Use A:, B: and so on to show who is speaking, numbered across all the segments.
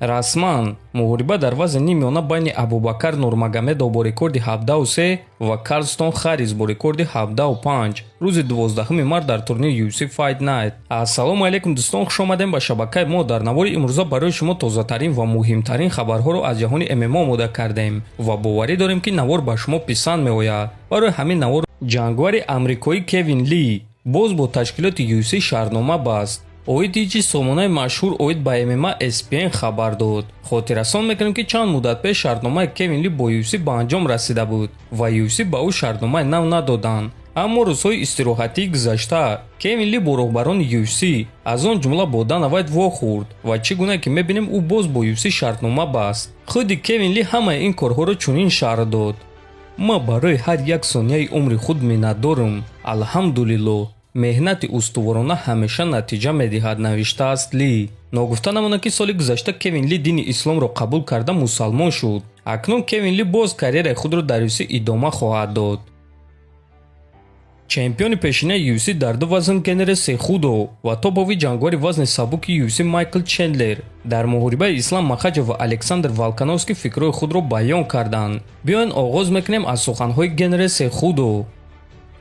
A: Расман муҳориба дар вазни ниммиёна байни Абубакар Нурмагомедов бо рекорди 17-3 ва Карлстон Харрис бо рекорди 17-5 рӯзи 12 март дар турнири UFC Fight Night. Ассалому алайкум, дӯстон, хуш омадем ба шабакаи мо. Дар навори имрӯза барои шумо тозатарин ва муҳимтарин хабарҳоро аз ҷаҳони ММА омода кардем ва боварӣ дорем, ки навор ба шумо писанд меояд. Барои ҳамин навор. Ҷангвари амрикоӣ Кевин Ли боз бо ташкилоти UFC шартнома баст. Оиди чи сомонаи машҳур оид ба ММА ESPN хабар дод. Хотиррасон мекунем, ки чанд муддат пеш шартномаи Кевин Ли бо UFC ба анҷом расида буд ва UFC ба ӯ шартномаи нав надоданд. Аммо рӯзҳои истироҳатии гузашта Кевин Ли бо роҳбарони UFC, аз он ҷумла бо Дана Вайт, вохӯрд ва чӣ гуна ки мебинем, ӯ боз бо UFC шартнома баст. Худи Кевин Ли ҳамаи ин корҳоро чунин шарҳ дод: «Ман барои ҳар як сонияи умри худ миннатдорам. Алҳамдулиллоҳ, меҳнати устуворона ҳамеша натиҷа медиҳад», навиштааст Ли. Ногуфта намонад, ки соли гузашта Кевин Ли дини исломро қабул карда, мусалмон шуд. Акнун Кевин Ли боз карьераи худро дар UFC идома хоҳад дод. Чемпиони пешинаи UFC дар ду вазн Генри Сехудо ва топови ҷангвари вазни сабуки UFC Майкл Чендлер дар муҳорибаи Ислам Махачев ва Александр Волкановски фикрҳои худро баён карданд. Биёен, оғоз мекунем аз суханҳои Генри Сехудо.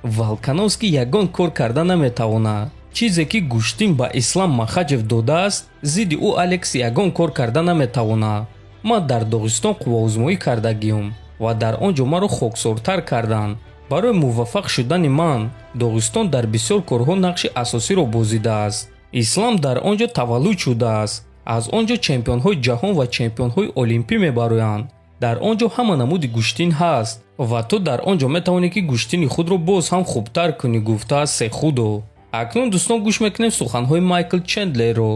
A: «Волкановски ягон кор карда наметавонад. Чизе ки гӯштин ба Ислам Махачев додааст, зидди ӯ Алекс ягон кор карда наметавонад. Ман дар Доғистон қувваозмоӣ кардагиюм ва дар он ҷо маро хоксортар карданд. Барои муваффақ шудани ман Доғистон дар бисёр корҳо нақши асосиро бозидааст. Ислам дар он ҷо таваллуд шудааст. Аз он ҷо чемпионҳои ҷаҳон ва чемпионҳои олимпӣ мебароянд. Дар он ҷо ҳама намуди гӯштин ҳаст ва ту дар он ҷо метавонӣ, ки гӯштини худро боз ҳам хубтар кунӣ», гуфтааст Сехудо. Акнун, дӯстон, гӯш мекунем суханҳои Майкл Чендлерро.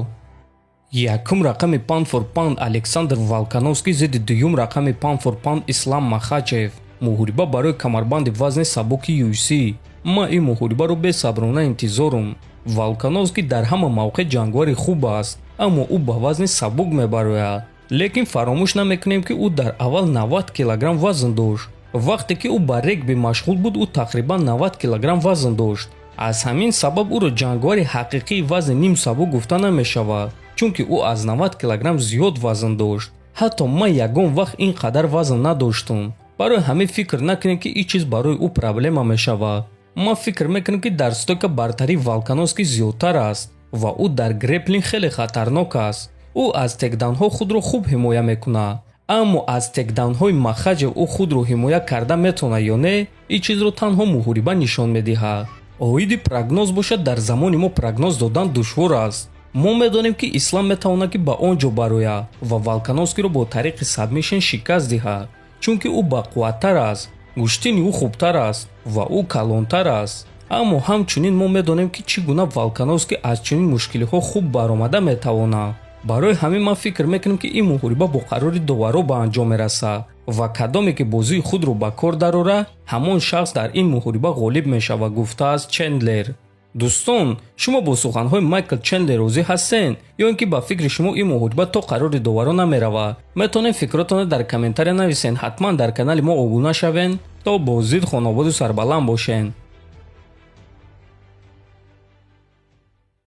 A: «Якум рақами pound for pound Александр Волкановский зидди дуюм рақами pound for pound Ислам Махачев, муҳориба барои камарбанди вазни сабуки UFC. Ман ин муҳорибаро бесаброна интизорум. Волкановский дар ҳама мавқеъ ҷангвари хуб аст, аммо ӯ ба вазни сабук мебарояд. Лекин фаромӯш намекунем, ки ӯ дар аввал 90 килограмм вазн дошт. Вақте ки ӯ ба регби машғул буд, ӯ тақрибан 90 килограмм вазн дошт. Аз ҳамин сабаб ӯро ҷангвари ҳақиқии вазни нимсабук гуфта намешавад, чунки ӯ аз 90 килограмм зиёд вазн дошт. Ҳатто ман ягон вақт ин қадар вазн надоштум. Барои ҳамин фикр накунем, ки ин чиз барои ӯ проблема мешавад. Ман фикр мекунам, ки дар стойка бартарии Волкановский зиёдтар аст ва ӯ дар греплинг хеле хатарнок аст. Ӯ аз тейкдаунҳо худро хуб ҳимоя мекунад, аммо аз тейкдаунҳои Махачев ӯ худро ҳимоя карда метавонад ё не, ин чизро танҳо муҳориба нишон медиҳад. Оиди прогноз бошад, дар замони мо прогноз додан душвор аст. Мо медонем, ки Ислам метавонад, ки ба он ҷо барояд ва Волкановскиро бо тариқи сабмишн шикаст диҳад, чунки ӯ бақувваттар аст, гӯштини ӯ хубтар аст ва ӯ калонтар аст. Аммо ҳамчунин мо медонем, ки чӣ гуна Волкановский аз чунин мушкилиҳо хуб баромада метавонад. Барои ҳамин ман фикр мекунам, ки ин муҳориба бо қарори доваро ба анҷом мерасад ва кадоме ки бозии худро ба кор дарорад, ҳамон шахс дар ин муҳориба ғолиб мешавад», гуфтааст Чендлер. Дӯстон, шумо бо суханҳои Майкл Чендлер розӣ ҳастед ё ин ки ба фикри шумо ин муҳориба то қарори доваро намеравад? Метавонед фикротонро дар комментария нависед. Ҳатман дар канали мо обуна шавед. То боздид, хонободу сарбаланд бошед.